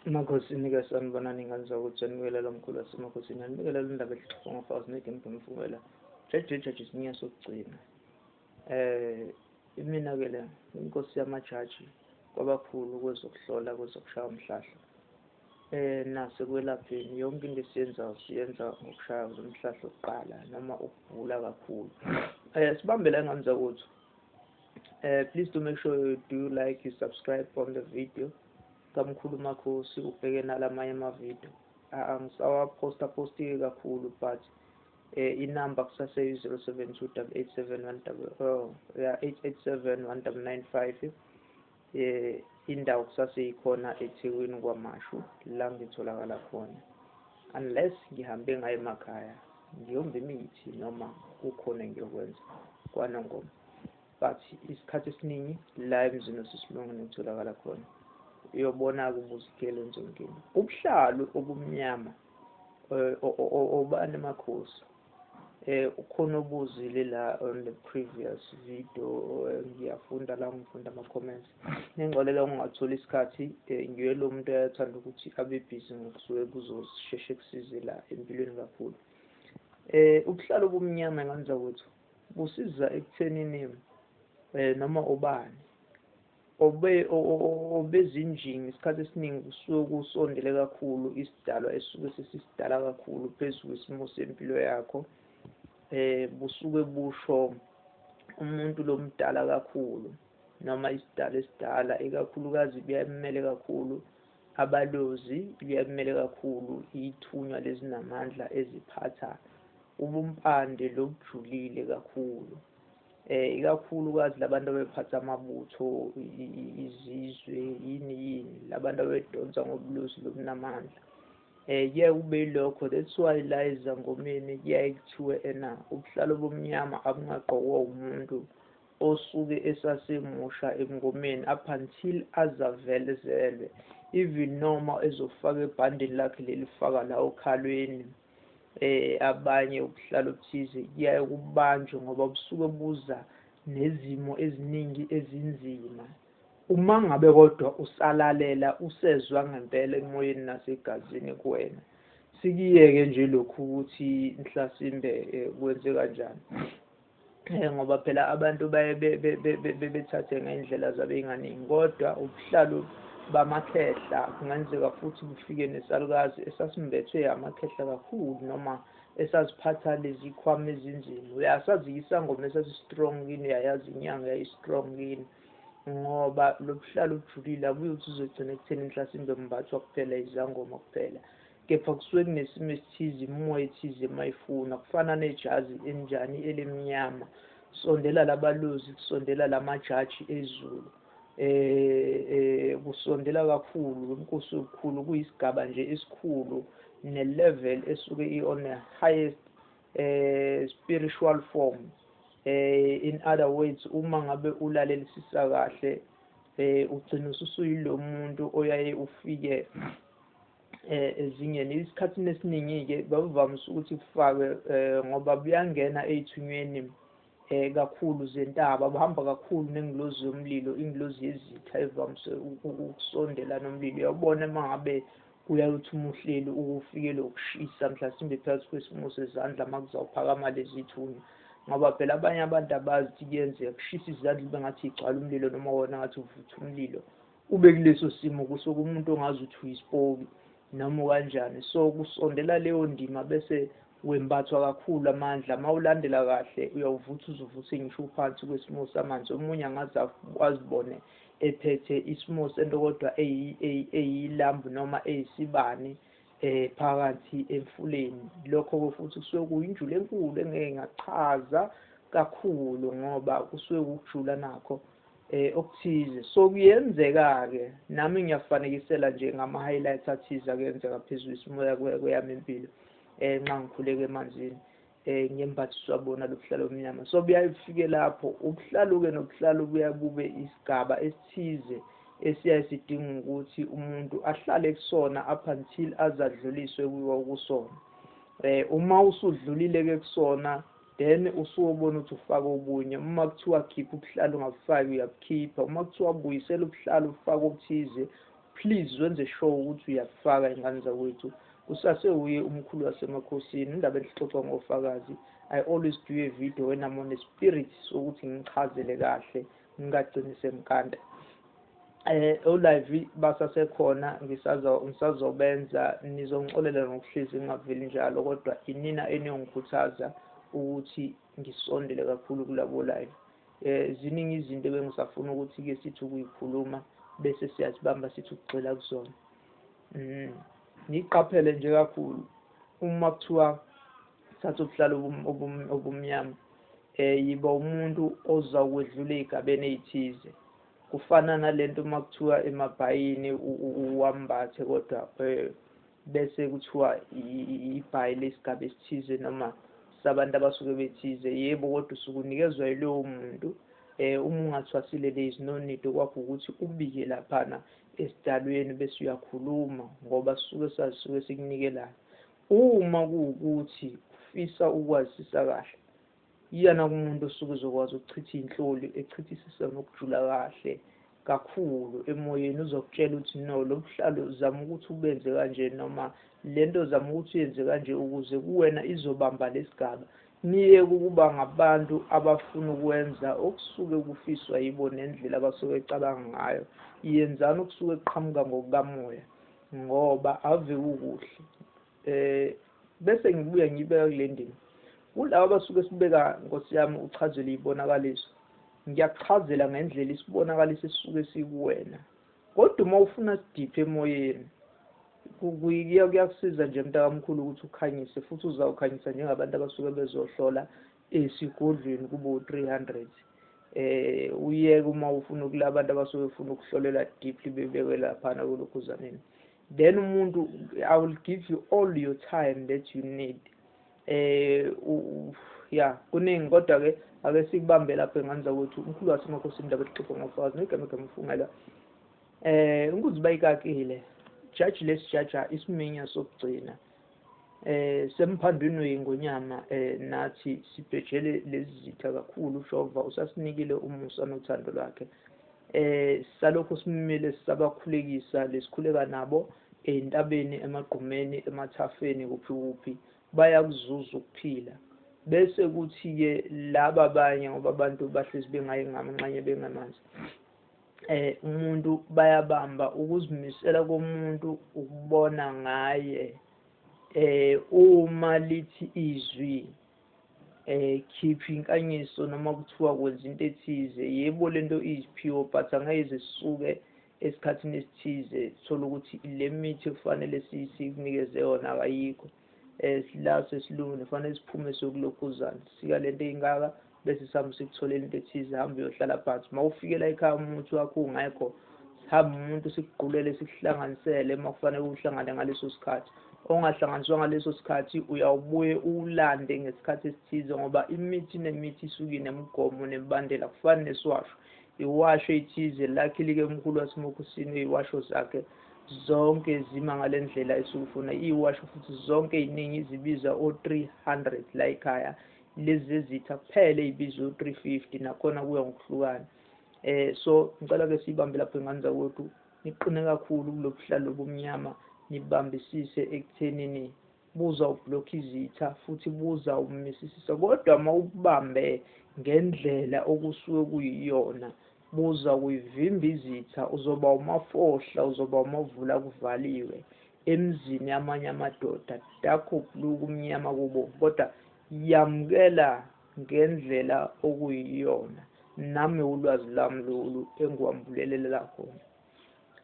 Emakhosini-ke sanibonani ngane zakwethu, sanibingelela mkhulu wasemakhosini, anibingelela indaba ehlupha ngofazi negemgemfumela, jaji jaji isinye sokugcina. Imina-ke le inkosi yamajaji kwabakhulu kwezokuhlola kwezokushaya umhlahlo. Nasekwelapheni yonke into esiyenzayo siyenza ngokushaya umhlahlo kuqala noma ukubhula kakhulu. Sibambe la ngane zakwethu. Please do make sure you do like, you subscribe on the video kaMkhulu Makhosi, ubheke nalamanye amavidiyo. Angisawaphosta posti kakhulu, but inamba kusaseyi 072 887 oh yeah 887 1995. Indawo kusaseyikhona eThekwini KwaMashu la ngitholakala khona, unless ngihambe ngaye emakhaya ngiyomba imithi noma kukhona engiyokwenza kwaNongoma, but isikhathi esiningi la emzini waseSilungwini ngitholakala khona. Uyobona-ke ubuzikhele nje inkinga. Ubuhlalu obumnyama obani makhosi? Ukhona obuzile la on the previous video. Ngiyafunda la, ngifunda ama-comments. Ningixolela ngingatholi isikhathi. Ngiye lo muntu oyathanda ukuthi abe busy ngokusuke kuzosheshe kusize la empilweni kakhulu. Ubuhlalu obumnyama, ngane zakwethu, busiza ekuthenini noma ubani obe obezinjingi isikhathi esiningi kusuke kusondele kakhulu isidalwa esisuke sesisidala kakhulu phezu kwesimo sempilo yakho. Busuke busho umuntu lomdala kakhulu noma isidalwa esidala, ikakhulukazi kuyamele kakhulu abalozi, kuyamele kakhulu ithunywa lezinamandla eziphatha ubumpande lobujulile kakhulu, ikakhulukazi labantu abephatha amabutho, izizwe, yini yini, labantu abedonsa ngobulozi lobunamandla. Kuyaye kube yilokho. That's why la ezangomeni kuyaye kuthiwe ena ubuhlalo obumnyama abungagqokwa umuntu osuke esasemusha ebungomeni up until azavelezelwe, even noma ezofaka ebhandeni lakhe lelifaka la okhalweni. Abanye ubuhlalo obuthize kuyaye kubanjwe ngoba busuke buza nezimo eziningi ezinzima. Uma ngabe kodwa usalalela, usezwa ngempela emoyeni nasegazini kuwena, sikiyeke nje lokhu ukuthi mhlasimbe kwenze kanjani, ngoba phela abantu baye bethathe ngey'ndlela zabo ey'nganingi. Kodwa ubuhlalu bamakhehla kungenzeka futhi bufike nesalukazi esasimbethwe amakhehla kakhulu noma esasiphatha lezi khwama ezinzima. Uyasazi isangoma esasi-strong kini, uyayazi inyanga yayi-strong kini, ngoba lo buhlalu obujulile abuyothi uzogcina ekutheni mhlasimbe mbathwa kuphela izangoma kuphela, kepha kusuke kunesimo esithize, imoya ethize mayifuna. Kufana nejazi enjani elimnyama, kusondela labalozi, kusondela lamajaji ezulu, kusondela kakhulu inkosi yobukhulu, kuyisigaba nje esikhulu ne-level esuke i-on a highest spiritual form. In other words, uma ngabe ulalelisisa kahle, ugcina ususuyilo muntu oyaye ufike ezingeni. Isikhathini esiningi-ke bavamise ukuthi kufakwe ngoba buyangena ey'thunyweni kakhulu zentaba, buhamba kakhulu nengilozi yomlilo, ingilozi yezitha evamise ukusondela nomlilo. Uyawubona uma ngabe kuyaye uthi uma uhleli ufikele ukushisa mhlasimbe phakathi kwesimo sezandla uma kuzawuphakama lezi thunywa, ngoba phela abanye abantu abazi ukuthi kuyenzeka kushisa izandla ube ngathi igcwala umlilo noma wona ngathi uvutha umlilo, ube kuleso simo kusuke umuntu ongazi ukuthi uyisipoki noma kanjani. So kusondela leyo ndima bese wembathwa kakhulu amandla. Uma ulandela kahle uyawuvutha uze uvuthe ngisho uphansi kwesimo samanzi. Omunye angaze azibone ephethe isimo sento kodwa eyilambu noma eyisibani phakathi emfuleni. Lokho-ke futhi kusuke kuyinjulo enkulu engeke ngachaza kakhulu ngoba kusuke kukujula nakho okuthize. So kuyenzeka-ke, nami ngiyafanekisela nje ngama-highlights athize akuyenzeka phezu kwesimoya kweyami impilo nxa ngikhuleka emanzini, ngembathiswa bona lobuhlalo obumnyama. So buyaye bufike lapho ubuhlalu-ke, nobuhlalu buya bube isigaba esithize esiyaye sidinga ukuthi umuntu ahlale kusona up until aze adluliswe kusona. Uma usudlulile-ke kusona, then usuwubona ukuthi ufake obunye. Uma kuthiwa khipha ubuhlalu ungabufaki, uyabukhipha. Uma kuthiwa buyisela ubuhlalu ufake obuthize. Please wenze sure ukuthi uyafaka ingane zakwethu. Kusase uye umkhulu wasemakhosini, indaba exoxwa ngofakazi. I always do a video when I'm on a spirit sokuthi ngichazele kahle, ngingagcini sengikanta. O-live basasekhona, ngisazobenza, nizongixolela ngokuhlezi ngingaveli njalo, kodwa inina eniyongikhuthaza ukuthi ngisondele kakhulu kulabo live. Ziningi izinto ebengisafuna ukuthi-ke sithi ukuyikhuluma bese siyazibamba sithi ukugxila kuzona. Ngiqaphele nje kakhulu uma kuthiwa thatha ubuhlalo obumnyama, yiba umuntu ozawukwedlula ey'gabeni ey'thize. Kufana nalento uma kuthiwa emabhayini uwambathe, kodwa bese kuthiwa ibhayi lesigaba esithize noma sabantu abasuke bethize. Yebo, kodwa usuke unikezwa yilowo muntu. Uma ungathwasile there is no need, okwakho ukuthi ubike laphana esidalweni bese uyakhuluma, ngoba sisuke sazi suke sikunikelana. Uma kuwukuthi ufisa ukwazisisa kahle, iyana kumuntu osuke uzokwazi ukuchitha iy'nhloli, echithisisa nokujula kahle kakhulu emoyeni, uzokutshela ukuthi no, lo buhlalo zama ukuthi ubenze kanje, noma lento zama ukuthi uyenze kanje ukuze kuwena izobamba lesigaba. Niyeke ukuba ngabantu abafuna ukwenza okusuke kufiswa yibo nendlela abasuke becabanga ngayo. Yenzani okusuke kuqhamuka ngokukamoya, ngoba ave kukuhle. Bese ngibuya ngibeka kule ndima. Kulabo abasuke sibeka, Nkosi yami, uchazele iy'bonakaliso. Ngiyakuchazela ngendlela isibonakaliso esisuke sikuwena. Kodwa uma ufuna sidiphe emoyeni, kuyakusiza nje mntakamkhulu ukuthi ukhanyise, futhi uzawukhanyisa njengabantu abasuke bezohlola esigodlweni kubo 300. Uyeke uma ufuna kulabantu abasuke befuna ukuhlolela deeply bebeke laphana kulokhuzaneni. Then umuntu, I will give you all your time that you need. Ya, kuningi, kodwa ke ake sikubambe lapho engane zakwethu. Umkhulu wasemakhosini, indaba exoxwa ngofakazi negama igama ufungela. Inkunzi bayikakile. Jaji lesijaja isiminya sokugcina. Semphandwini wengonyama, nathi sibhejele lezi zitha kakhulu. uJehova usasinikile umusa nothando lwakhe. Salokhu simile sisabakhulekisa, lesikhuleka nabo ey'ntabeni, emagqumeni, emathafeni, kuphi kuphi, bayakuzuza ukuphila. Bese kuthi-ke laba abanye, ngoba abantu bahlezi bengayi ngamnxenye bengamanzi, umuntu bayabamba ukuzimisela komuntu ukubona ngaye. Uma lithi izwi khipha inkanyiso noma kuthiwa kwenza into ethize, yebo lento iyisiphiwo, but angeke ize sisuke esikhathini esithize sithole ukuthi le mithi ekufanele sikunikeze yona akayikho. La sesilungile, kufanele siphume siyokulokhuzana, sika lento ey'ngaka bese sihambe sikutholele into ethize, hambe uyohlala phansi. Uma ufikela ekhaya umuthi wakho ungekho, sihambe umuntu sikuqulele sikuhlanganisele uma kufanele uhlangane ngaleso sikhathi. Ongahlanganiswa ngaleso sikhathi uyawubuye uwulande ngesikhathi esithize, ngoba imithi nemithi isuke inemigomo nemibandela, akufani nesiwasho. Iwasho ey'thize luckily-ke umkhulu wasemakhosini iy'washo zakhe zonke zima ngale ndlela esuke ufuna. Iy'washo futhi zonke ey'ningi zibiza o-300 la ekhaya, lezi zezitha kuphela ey'biza o-350, nakhona kuya ngokuhlukana. So ngicela-ke siyibambe lapho ingane zakwethu, niqine kakhulu kulo buhlalo obumnyama, nibambisise ekuthenini buza ublokha izitha futhi buza umisisisa, kodwa uma ubambe ngendlela okusuke kuyiyona buza kuyivimba izitha, uzoba umafohla, uzoba umavula kuvaliwe emzini yamanye amadoda, dark blue kumnyama kubo, kodwa yamukela ngendlela okuyiyona. Nami ulwazi lami lolu engiwambulelela khona.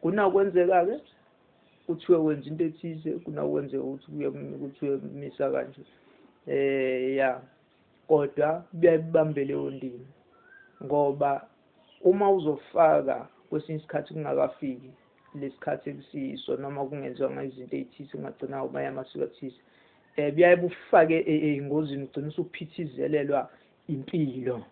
Kunakwenzeka-ke kuthiwe wenza into ethize, kunakwenzeka ukuthi kuthiwe misa kanje. Ya, kodwa kuyayibambe leyo ndima, ngoba uma uzofaka kwesinye isikhathi kungakafiki lesikhathi ekusiyiso, noma kungenziwa izinto ey'thize, kungagcina amanye amasiko athize, buyaye bufake ey'ngozini, ugcine usuphithizelelwa impilo.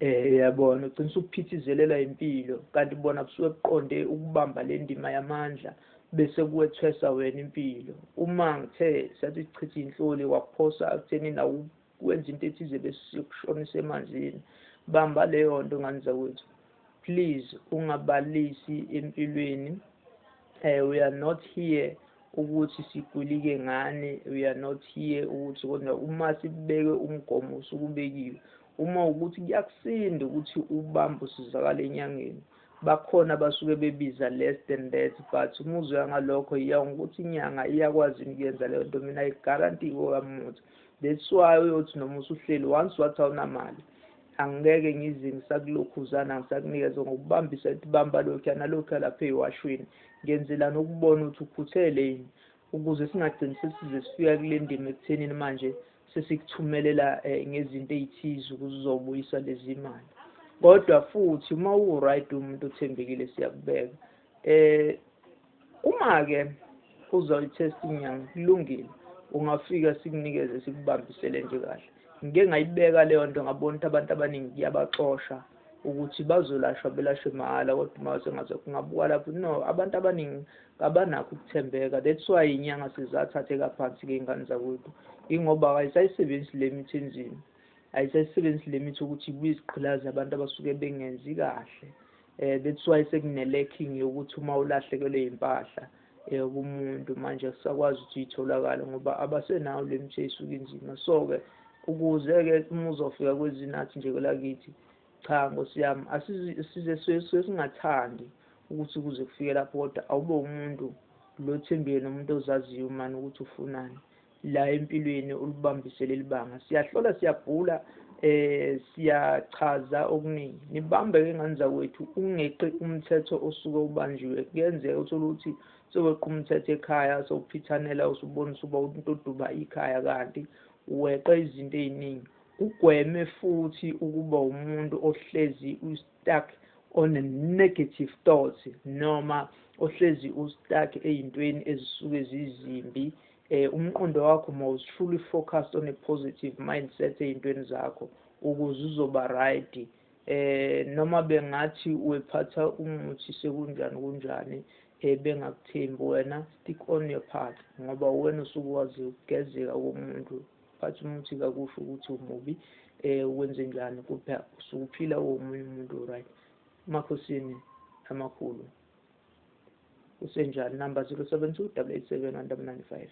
Uyabona, ugcine usuphithizelelwa impilo, kanti bona busuke buqonde ukubamba le ndima yamandla bese kuwethwesa wena impilo. Uma ngithe sathi sichitha iy'nhloli kwakuphosa ekuthenini awukwenza into ethize bese sikushonisa emanzini. Bamba leyo nto ngane zakwethu, please ungabalisi empilweni. We are not here ukuthi sigwilike ngani, we are not here ukuthi, kodwa uma sibeke umgomo usukubekiwe, uma ukuthi kuyakusinda ukuthi ubambe usizakale enyangeni, bakhona abasuke bebiza less than that, but uma uzoya ngalokho iya ngokuthi inyanga iyakwazi ukuyenza leyo nto. Mina ayi-guarantee kokamuthi. That's why uyothi noma usuhleli once wathi awunamali, angeke ngize ngisakulokhuzana ngisakunikeza ngokubambisa ethi bamba lokhuya nalokhuya lapha ey'washweni, ngenzelani ukubona ukuthi ukhuthele yini, ukuze singagcini sesize sifika kule ndima ekuthenini manje sesikuthumelela ngezinto ey'thize ukuze uzobuyisa lezi mali. Kodwa futhi uma u-right, umuntu othembekile, siyakubeka. Uma-ke uzoyi-test inyanga, kulungile, ungafika sikunikeze sikubambisele nje kahle. Ngike ngayibeka leyo nto, ngabona ukuthi abantu abaningi kuyabaxosha ukuthi bazolashwa belashwe mahhala, kodwa uma sengaze kungabuka lapho, no, abantu abaningi kabanakho ukuthembeka. That's why inyanga sizathatheka phansi-ke, iy'ngane zakwethu, ingoba ayisayisebenzisi le mithi enzima, ayisayisebenzisi le mithi ukuthi ibuye izigqilaze abantu abasuke bengenzi kahle. That's why sekune-lacking yokuthi uma ulahlekelwe yimpahla kumuntu manje kusakwazi ukuthi itholakale ngoba abasenayo le mithi eyisuke inzima. So-ke ukuze-ke uma uzofika kwezinathi nje kwelakithi, cha nkosi yami, size suke singathandi ukuthi kuze kufike lapho, kodwa awube umuntu lo othembile nomuntu ozaziyo mani ukuthi ufunani la empilweni, ulibambise leli banga. Siyahlola, siyabhula, siyachaza okuningi. Nibambe-ke ngane zakwethu, ungeqi umthetho osuke ubanjiwe. Kuyenzeka uthole ukuthi seweqa umthetho ekhaya, sewuphithanela, usubona usuba umuntu oduba ikhaya, kanti weqe izinto ey'ningi. Ugweme futhi ukuba umuntu ohlezi u-stuck on a negative thoughts noma ohlezi u-stuck ey'ntweni ezisuke zizimbi. Umqondo wakho must truly focused on a positive mindset ey'ntweni zakho ukuze uzoba right. Noma bengathi wephatha umuthi sekunjani kunjani, bengakuthembi, wena stick on your path ngoba wena usuke wazi ukugezeka komuntu. Phatha umuthi kakusho ukuthi umubi, wenze njani, kupha usuke uphila womunye umuntu, right. Makhosini amakhulu, kusenjani? Number 072 887 1995.